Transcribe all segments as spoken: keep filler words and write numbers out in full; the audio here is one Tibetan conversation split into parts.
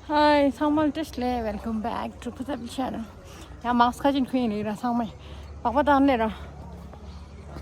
Hi, ཚང་མ་བཀྲ་ཤིས་བདེ་ལེགས། Welcome back to Phuthep Channel. ཡང་མཱ་སི་ཁ་ཅིག་གྱོན་ཡིན་ར་ཚང་མས། ལག་པ་བཏང་ནས་ར།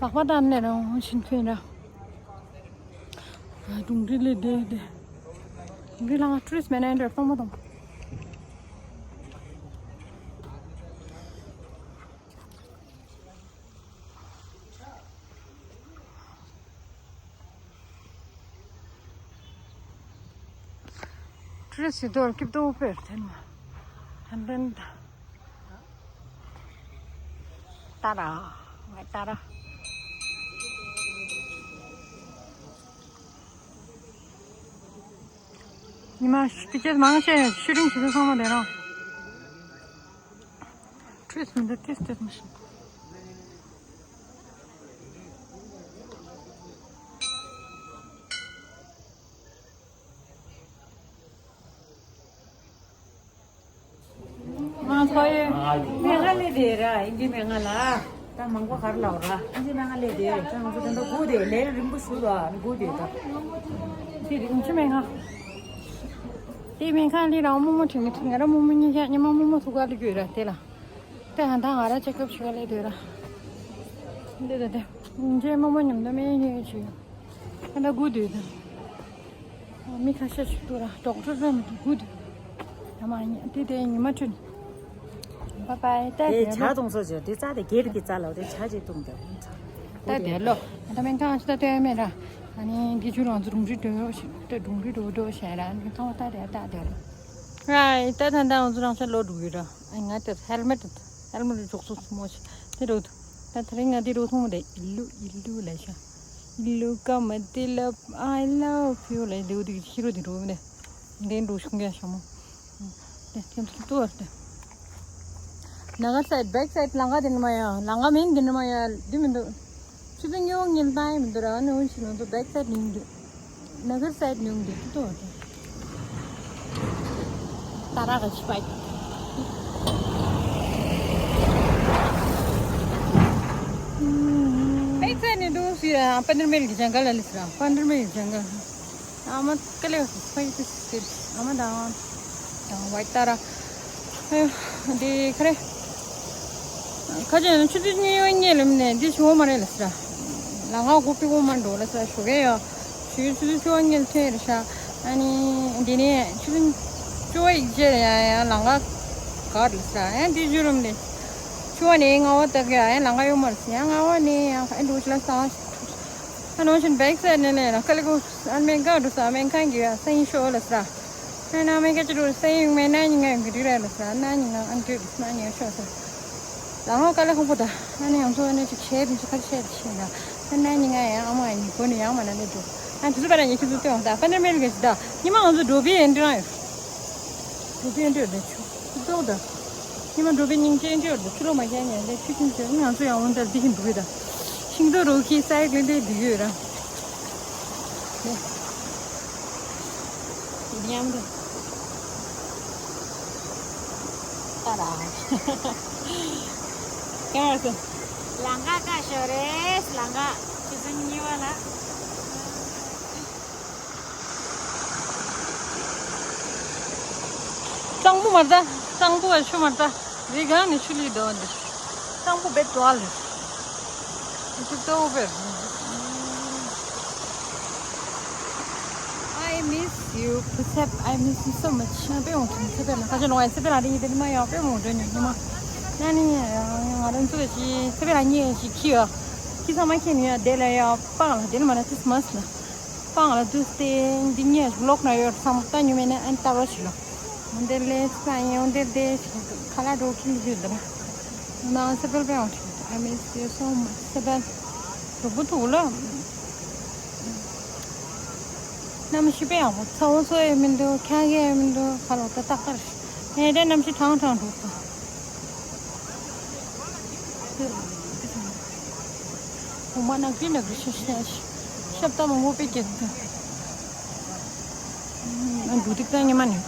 ལག་པ་བཏང་ནས་ར་འོང་ཞིག་གྱོན་ར། ཨ། གྲུང་རིགས་ལས་བསྡད་བསྡད། གྲུང་རིགས་ལ་ང་ཊུ་རི་སི་མེ་ནེ་ཇར་སྟོང་པ་དང་། ཊུ་རི་སི་ཡི་དོར་སྐྱིད་པོ་དཔེར་ཐེན་མ། ཧན་ཏན་ཏ་ར། ཝེ་ཏ་ར། ཉི་མ་ཤི་ཏི་ཅེས་མང་ཆེ་ཤུ་ཊིང་བྱེད་དུས་ཚང་མ་དེ་རང་། ཊུ་རི་སི་མི་འདུག་ཊུ་རི་སི་མི་ཤེས། ང་ཚོ་ཡི་མེ་ང་ལེ་དེ་ར་ཨིན་ཇི་མེ་ང་ལ་ད་མང་པོ་གར་ལའོ་ར་ཨིན་ཇི་མེ་ང་ལེ་དེ་ད་ང་ཚོ་དེ་འདྲ་དགུ་དེ་ལས་རིང་པོ་ཞུ་དོ་ཨ་ནི་དགུ་དེ་ད་དེ་ཨིན་ཇི་མེ་ང་དེ་མེ་ང་ལེ་ར་རྨོ་མོ་ཁྲིད་མི་ཁྲིད་ང་ར་རྨོ་མོ་གཉིས་ཀ་ཉི་མ་རྨོ་མོ་ཐུག་ག་ལེ་དགོས་ར་དེ་ལ་དེ་ཧ་ད་ང་ར་ཅེག་ཨབ་ཞུ་ག་ལེ་དགོས་ར་དེ་ད་དེ་ཨིན་ཇི་མོ་མོ་མཉམ་དུ་མེ་ཉེ་ཆུ། ཨ་ད་དགུ་དུས་དང་། མི་ཁ་ཤས་ཤིག་ཏུ་ར་ཌོག་ཊར་ར་མི་འདུག་དགུ་དུས། ད་མ་ཉེ་དེ་དེ་ཉི་མ་ཁྲུན། བ་བའི་ད་དེ་དེ་ཇ་ལོ། གཏོང་སོ་ཇོ་དེ་རྩ་དེ་སྒེར་གྱི་རྩ་ལ་དེ་ཇ་ཅིག་བཏུང་དང་། ད་དེ་ལོ། ད་མེན་ཁང་ཤི་ད་ལྟོས་མེད་ར། ཨ་ནི་འདི་ཆུ་རང་ཚོ་གྲུང་རི་འགྲོ་ཞིག་ད་གྲུང་རི་འགྲོ་འགྲོ་ཞེས་ར་ཨ་ནི་ཁང་བ་ད་དེ་ད་དེ་ལོ། ར་ད་ད་ད་ང་ཚོ་རང་ཤ་ལོ་འགྲོ་གི་ར། ཨ་ང་དེ་ཧེལ་མེ་ཊི་ཧེལ་མེ་ཊི་འཇོག་སོང་སོང་མོ་ཆེ་དེ་རོ། ད་དེ་རིང་ང་དེ་རོ་མཐོང་མོ་དེ་ཨི་ལུ་ཨི་ལུ་ལ་ཤ། ཨི་ལུ་ཀ་མ་དེ་ལ་I love you ལ་ལེའུ་དེ་ཤི་རོ་དེ་རོ་མེ་དེ་འགྲོ་ཤུང་ག་ཤ་མོ། དེ་ཁྱེད་ཚོ་ཏོ་བར་དེ། ན་ག་སའིད་བེག་སའིད་ལང་ག་དེ་ནི་མ་ཡ་ལང་ག་མིན་དེ་ནི་མ་ཡ་དེ་མི་འདུག་ཆུ་ཚོད་ཉི་ཤུ་ཉིན་ལྟ་ཡི་མི་འདུག་ར། ཨ་ནི་འུན་ཆི་ནང་དུ་བེག་སའིད་ནི་འདུག་ན་གར་སའིད་ནི་འདུག་ཏུ་ཏུ་ཏ་ར་ག་ཤི་པའི། བེག་སའིད་ནི་འདུག་སི་ཡ་པན་ཌར་མིལ་གི་ཇང་གལ་ལ་ལི་སི་ར་པན་ཌར་མིལ་གི་ཇང་གལ། ཨ་མ་ཀ་ལེ་སི་པའི་ཏི་སི་ཨ་མ་དང་དང་ཝའི་ཏ་ར། ཨེ། འདི་ག་རེ། ཁ་ཅིག་ཆུ་ཚོད་གཉིས་པ་གཉིས་ལམ་ནས་འདི་ཞུ་བ་མ་རེད་ལ་ཟེར། ལ་ང་གོ་པི་གོ་མ་འགྲོ་ལ་ཟེར་ཞུ་གི་ཡོད། ཞུ་ཆུ་ཚོད་བཅུ་པ་གཉིས་ལ་ཐོན་རེད་ཤག་ཨ་ནི་འདི་ནས་ཆུ་ཚོད་བཅུ་པ་ཡིག་ཆ་རེད་ཡ་ཡ་ལ་ང་ག་རེད་ཟེར་ཡ་འདི་བཅུ་ལམ་ནས་བཅུ་པ་ནས་ལྔ་པ་ལྟ་གི་ཡ་ཡ་ལ་ང་ཡོད་མ་རེད་ཟེར་ཡ་ལྔ་པ་ནས་ཡ་ཨེ་འགྲོ་ཆུ་ལ་ས། ཨ་ནོ་ཤིན་བེག་སའིད་ནས་ལས་ན་ཀ་ལི་གོ་ཨན་མེན་ཀ་འགྲོ་ས་ཨ་མེན་ཁང་གི་ཡ་སེང་ཤོ་ལ་ཟེར། ཨ་ན་མེ་ཀ་ཅི་རུ་སེ་ཡིན་མེ་ན་ཉི་ང་གི་རི་ར་ལ་ས་ན་ཉི་ང་ཨན་ཏི་ན་ཉི་ཤོ་ས། ལ་ཧོ་ཀ་ལ་ཧོ་པོ་ད་ཨ་ནི་ཡང་ཚོ་ཨ་ནི་ཅིག་ཆེ་དུ་ཅིག་ཁར་ཆེ་དུ་ཆེ་ན་ཨ་ན་ཉི་ང་ཡང་ཨ་མ་ཡིན་གོ་ནི་ཡང་མ་ན་ནི་འགྲོ་ཨ་དུ་ཚོ་པ་ན་ཉི་ཁི་ཚོ་ཏེ་ཡོང་ད་ཨ་ན་མེ་ལ་ག་ཅི་ད་ཉི་མ་ང་ཚོ་འགྲོ་བི་ཨེན་ཏི་རང་ཡོད་འགྲོ་བི་ཨེན་ཏི་ཡོད་ད་ཆུ་ཏོ་ད་ཉི་མ་འགྲོ་བི་ཉིང་ཅེ་ཨེན་ཏི་ཡོད་ད་ཆུ་ལོ་མ་ཁྱེར་ཉན་ད་ཆུ་ཁྱིམ་ཆེ་ང་ཚོ་ཡང་འོང་ད་འདི་ཁྱིམ་འགྲོ་གི་ད་ཤིང་ཏོ་རོ་ཁི་ས་ཡ་གི་འདི་འདི་ཡོད་ར། ཉམས་རེད། ཏ་ར། ཀ་སི། ལང་ཀ་ཀ་ཤོ་རེས་ལང་ཀ་ཆུ་ཚོད་གཉིས་པ་ལ། གཙང་པོ་མ་རེད་ད། གཙང་པོ་བ་ཆུ་མ་རེད་ད། རི་སྒང་ནས་ཆུ་ལུད་འདོན་འདི། གཙང་པོ་བེད་འགྲོ་ཨ་ལེ། ཆུ་གཙོ་བོ་བེད། I miss you, Phuthep. I miss you so much. ང་དཔེ་མང་དྲན་ཚེ་དཔེ་ལ་ཁ་ཆེ་ལོང་ཡ་ཚེ་དཔེ་ལ་རེ་ཡི་དེ་ནི་མ་ཡ་དཔེ་མང་དྲན་ཉོ་ཉི་མ། ན་ནི་ང་རང་ཚོ་ཞི་ཚེ་དཔེ་ལ་ཉེ་ཞི་ཁི་ཡ། ཁི་ཚང་མ་ཁྱེད་ནི་ཡ་དེ་ལ་ཡ་སྤང་ལ་དེ་ནི་མ་ན་ཏིས་མ་སི་ན། སྤང་ལ་དུས་ཏེ་འདི་ཉེ་ཞིག་ལོག་ན་ཡོད་བསམ་ལྟ་ཉོ་མེད་ན་ཨན་ལྟ་རོ་ཞིག་ལོ། འོན་ཏེ་ལེ་ཚེ་དཔེ་ལ་ཉེ་འོན་ཏེ་དེ་ཁ་ལ་འགྲོ་ཁི་ལི་ཞུ་དེ་ན། ན་ཚེ་དཔེ་དཔེ་མང་དྲན། I miss you so much. ཚེ་དཔེ། གྲོགས་པོ་ཐུག་ལ། གནམ་གཤིས་དཔེ་ཡག་པོ་ཚ་བོ་ཚོ་ཡང་མི་འདུག་ཁྱ་ཁྱ་ཡང་མི་འདུག་ཁ་ལོ་ཏག་ཏག་ཁར་ངས་དེ་གནམ་གཤིས་ཁྲང་ཁྲང་འདུག་ད། འོ་མ་ནག་རི་ནག་རི་ཤ་ཤ་ཤ་ཤབ་ཏ་མང་པོ་དཔེ་སྐྱེས་འདུག་ཨ་འབྲུ་ཏིག་ཏ་ཉི་མ་ནི།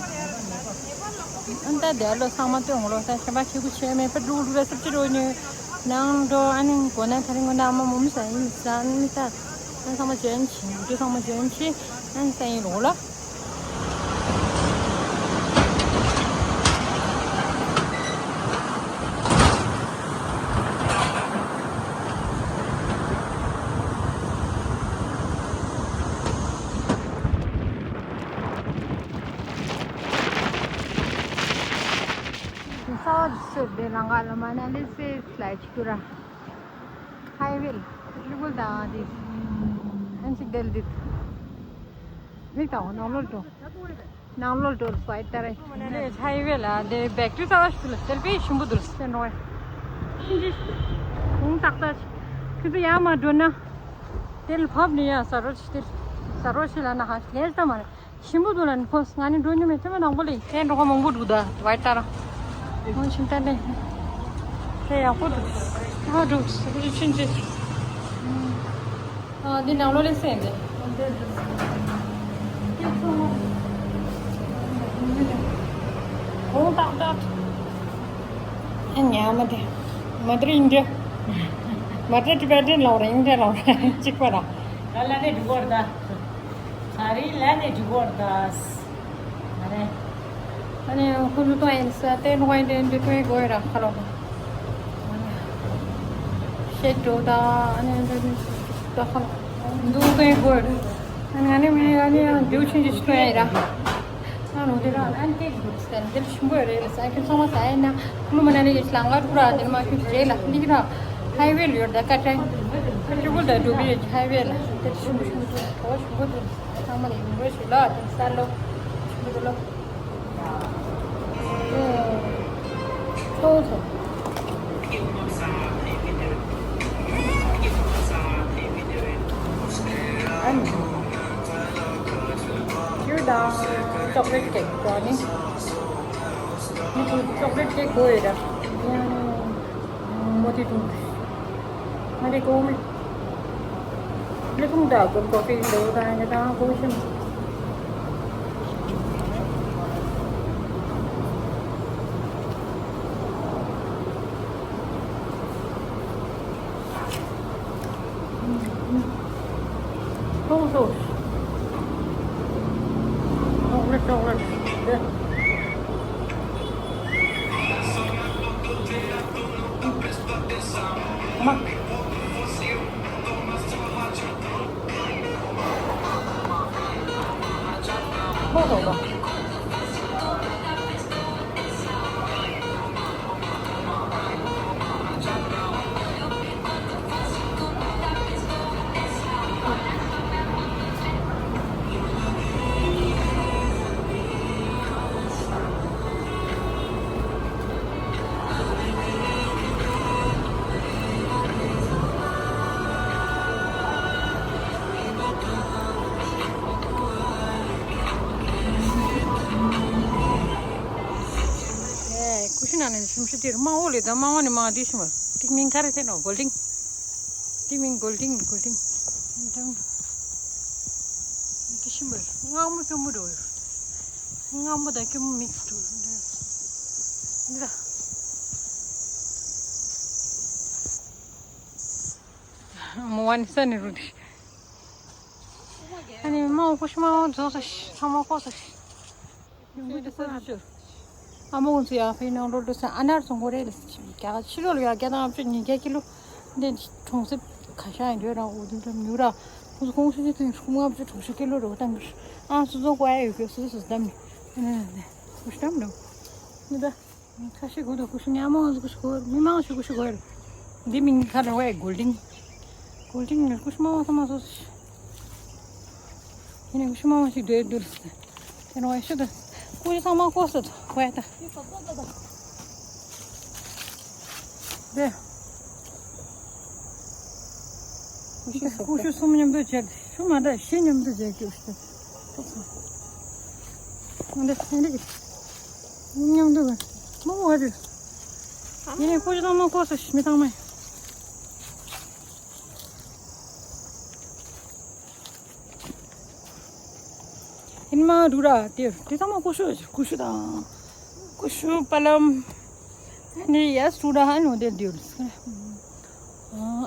ཨ་ད་དེ་ལོ་ཚང་མ་སྟོན་ངོ་ལོ་ད་ཞེ་པ་ཁྱེད་ཀུ་ཆེ་མེད་པ་འབྲུ་འབྲུ་ར་སབ་ཅི་རོ་ཉོ། ནང་འགྲོ་ཨ་ནི་གོ་ན་ཐ་རིང་གོ་ན་ཨ་མ་མོ་མི་ས་ཡིན་ས་ནི་ད། ཨ་ཚང་མ་ཇོན་ཆི་འབྲུ་ཚང་མ་ཇོན་ཆི་ཨ་ནི་ས་ཡིན་ལོ་ལ། དེ་ལང་ག་ལ་མ་ན་ལེ་སེ་སླའི་ཅི་ཀུ་ར། ཧའི་ཝེ་ལ། ཀྲི་པལ་དང་དེ། ཨན་ཅིག་དེ་ལ་དེ། མིག་དང་ནང་ལོགས་འགྲོ། ནང་ལོགས་འགྲོ་ལ་སུའི་ཏ་ར། ནང་ལས་ཧའི་ཝེ་ལ་དེ་བེག་ཊི་རི་ཙ་བ་ཞིག་ལ་དེ་དཔེ་ཞིམ་པོ་འདུག་ལ་སེ་འགྲོ་བས། ཁྱིམ་གྱི། ཁོང་ཏག་ཏག་ཅིག་ཁྱོད་ཚོ་ཡར་མར་འགྲོ་ན། དེ་ལ་བབས་ནས་ཡ་ཟ་རོ་ཅིག་དེ། ཟ་རོ་ཅིག་ལ་ན་ཧ་ལས་ད་མ་རེད། ཞིམ་པོ་འདུག་ལ་ནི་ཁོ་ང་ནི་འགྲོ་མྱོང་མེད་ཐེངས་མ་དང་པོ་ལ་ཡིན། དེ་འགྲོ་ཁ་མང་པོ་འདུག་ད་བའི་ཏ་ར། ཁོང་ཕྱིན་ད་ནི། དེ་ཡག་པོ་འདུག་ཧ་འདུག་ཆུན་ཆུན། ཨ་འདི་ནང་ལོགས་ལས་སེ་འདི། ཁོང་ཏག་ཏག་ཨ་ཉ་མ་དེ། མ་དེ་རིང་འདྲ། མ་དེ་ཏི་བེ་ཏན་ལོག་རེད་འདྲ་ལོག་རེད་གཅིག་པ་ར། ལ་ལ་ནས་འགྲོ་གོ་ར་ད། ཚ་རིང་ལ་ནས་འགྲོ་གོ་ར་ད། ཨ་རེ། ཨ་ནི་ཁོ་ཚོ་ཏོ་ཡིན་ས་ཏེ་ནོ་ཡིན་ཏེ་འདི་ཏོ་ཡིན་གོ་ཡ་ར་ཁ་ལོ། ཤེད་འགྲོ་ད་ཨ་ནི་འདི་ཏོ་ཁ་ལོ། འདུག་ཏོ་ཡིན་གོ་ཡ་ར། ཨ་ནི་ཨ་ནི་མི་ཨ་ནི་ཡང་འདུག་ཆུན་ཅི་ཞིག་ཏོ་ཡིན་ར། ང་ནོ་དེ་ར་ཨན་ཏེ་འདུག་སྟེ་འདིར་ཆུན་པོ་རེད་ས་ཁྱོད་ཚང་མ་ས་ཡིན་ན་ཀླུ་མ་ན་ནི་ཡིས་ལང་ག་ཕྲུ་ར་འདིར་མ་ཁྱོད་རེད་ལ་འདི་གི་ར་ཧའི་ཝེ་ལ་ཡོད་ད་ཀ་ཏྲེ་ཀ་ཏྲེ་གུལ་ད་འགྲོ་གི་ཡོད་ཧའི་ཝེ་ལ་འདིར་ཆུན་པོ་ཆུན་པོ་འདུག་གྲོ་བ་ཆུན་པོ་འདུག་ཚང་མ་ལ་ཡིན་རོགས་ཞུ་ལ་དེ་ས་ལོ་ཆུན་པོ་འདུག་ལོ། ཨན། ཁྱོད་དང་ཅོག་ལེཊ་ཀེག་གོ་ནི། ཁྱོད་ཅོག་ལེཊ་ཀེག་གོ་ཡོད་ར། མོ་དེ་དུང་། ང་དེ་གོ་མེད། ལེ་ཁུང་ད་གོ་ཀོ་ཕི་འདོ་ད་ང་ད་གོ་ཤམ། ཐོང་སོ། ཅོག་ལེཊ་ཅོག་ལེཊ་དེ། མ། ཧོ་ཧོ་ཧོ། ཀུ་ཤུ་ནང་ནས་ཞིམ་ཤོས་དེར་དམར་པོ་ལས་དང་དམར་པོ་ནས་མང་དེ་ཞིམ་པ། དེ་མིང་ག་རེ་ཟེར་ནོ་གོལ་ཌིང་། དེ་མིང་གོལ་ཌིང་གོལ་ཌིང་། དེ་ཞིམ་པ། མངར་མོ་སྐྱོ་མོ་འགྲོ་ཡོད། མངར་མོ་དང་སྐྱོ་མོ་མིག་སི་འགྲོ་ཡོད། འདི་ལ། མོ་བ་ནི་ས་ནི་རུ་དེ། ཨ་ནི་མ་འོ་ཀུ་ཤུ་མ་འོ་རྫོགས་ས་ཤི་ཚང་མ་ཀོ་ས་ཤི། ཨ་མ་ཀུན་ཚོ་ཡང་ཕའི་ནང་འགྲོ་འགྲོ་ས་ཨ་ནར་སོང་གོ་རེད་ལ་ཤི་རྒྱ་གར་ཕྱི་ལོགས་ལ་ཡང་རྒྱ་དང་ཨ་མཆོད་ཉིན་རྒྱ་ཀི་ལོ་འདི་གྲོང་གསེབ་ཁ་ཤ་ཡང་འགྲོ་རང་འུ་དུ་འགྲམ་ཉུ་ར་ཁོང་ཚོ་ཁོང་ཚོ་ཅི་ཐུན་ཁུམ་ཨ་མཆོད་གྲོང་ཤ་ཀི་ལོ་རོ་དང་གི་ཨ་སུ་ཚོ་ཀོ་ཡ་ཡོད་གི་སུ་སུ་སུ་དམ་ནི་ཨ་ནི་ནི་ནི་སུ་དམ་ནི་ནི་ད། ཁ་ཤས་གོ་དུ་ཀུ་ཤུ་ཉ་མོ་ཀུ་ཤུ་གོ་མི་མང་ཤུ་ཀུ་ཤུ་གོ་ཡོད། འདི་མིང་ཁ་ར་བའི་གོལ་ཌིང་། གོལ་ཌིང་ནི་ཀུ་ཤུ་མ་མ་ས་མ་སོ་སི། ཡིན་ནི་ཀུ་ཤུ་མ་མ་ཞིག་འདོད་འདུག་ལ་སི། དེ་ནི་བའི་ཤུ་དུ་ཀུ་ཤུ་ཚང་མ་ཀོ་སི་དུ་བའི་ད། དེ། ཀུ་ཤུ་གསུམ་མཉམ་དུ་བྱས་ཤུ་མ་ད་བཞི་མཉམ་དུ་བྱས་ཀྱི་ཤུ། འདི་འདི་གི་མཉམ་དུ་མ་བ་རེད། ཡིན་ནི་ཀུ་ཤུ་ཚང་མ་ཀོ་སི་མི་ཚང་མ། ཧིན་མ་རུ་ར་དེ་དེ་ཚང་མ་ཀུ་ཤུ་ཀུ་ཤུ་དང་ཀུ་ཤུ་པ་ལམ་ནི་ཡ་སུ་ར་ཧ་ནོ་དེ་དེ་རུ་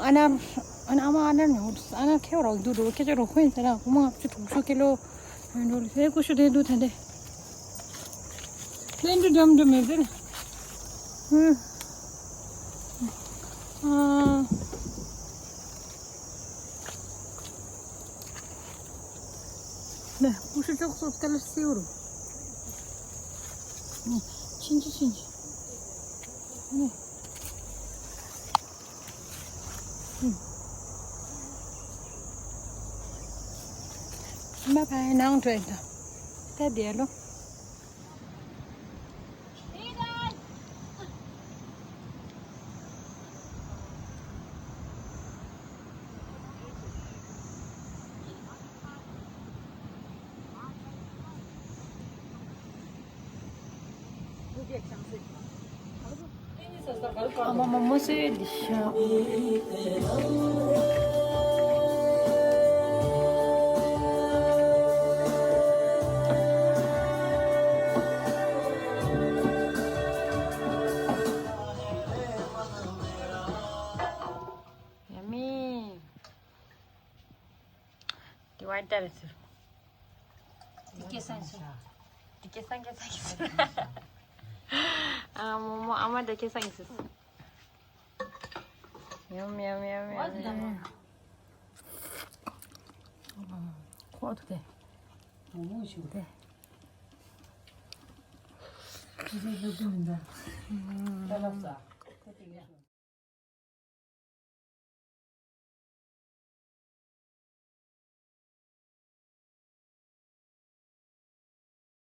ཨ་ན་ཨ་ན་མ་ཨ་ན་ཉོ་ཨ་ན་ཁེ་རོག་དུ་རོ་ཁེ་ཅོ་རོ་ཁོ་ཡིན་ཟེར་ན་ཁོ་མ་ཆུ་དྲུག་ཤུ་ཀི་ལོ་ཡོད་རེད་ཟེར་ཀུ་ཤུ་དེ་དུ་ད་དེ། ལན་དུ་འགྲམ་དུ་མེད་ཟེར། ཨ། ནས་ཀུ་ཤུ་ཅོག་སོ་སྐལ་སེའུ་རུ། ནས་ཕྱིན་ཅི་ཕྱིན་ཅི། མ་ཕའི་ནང་འགྲོ་ཡིན་ད། ད་དེ་ལོ། ཨ་མ་མ་མོ་སོས་འདི་ཤ། Yummy. དེ་བ་ལྟར་ཟེར། དེ་སྐད་སང་ཟེར། དེ་སྐད་སང་སྐད་སང་སྐད་སང་། ཨ་མོ་མོ་ཨ་མ་དེ་སྐད་སང་སྐད་ཟེར། ཡམ་ཡམ་ཡམ་ཡམ་ཡམ། ཁོག་ཏུ་དེ། མོ་མོ་ཞུ་དེ། ཅི་ཟེར་ཟེར་གྱི་མི་འདུག་ད་ལབ་ས།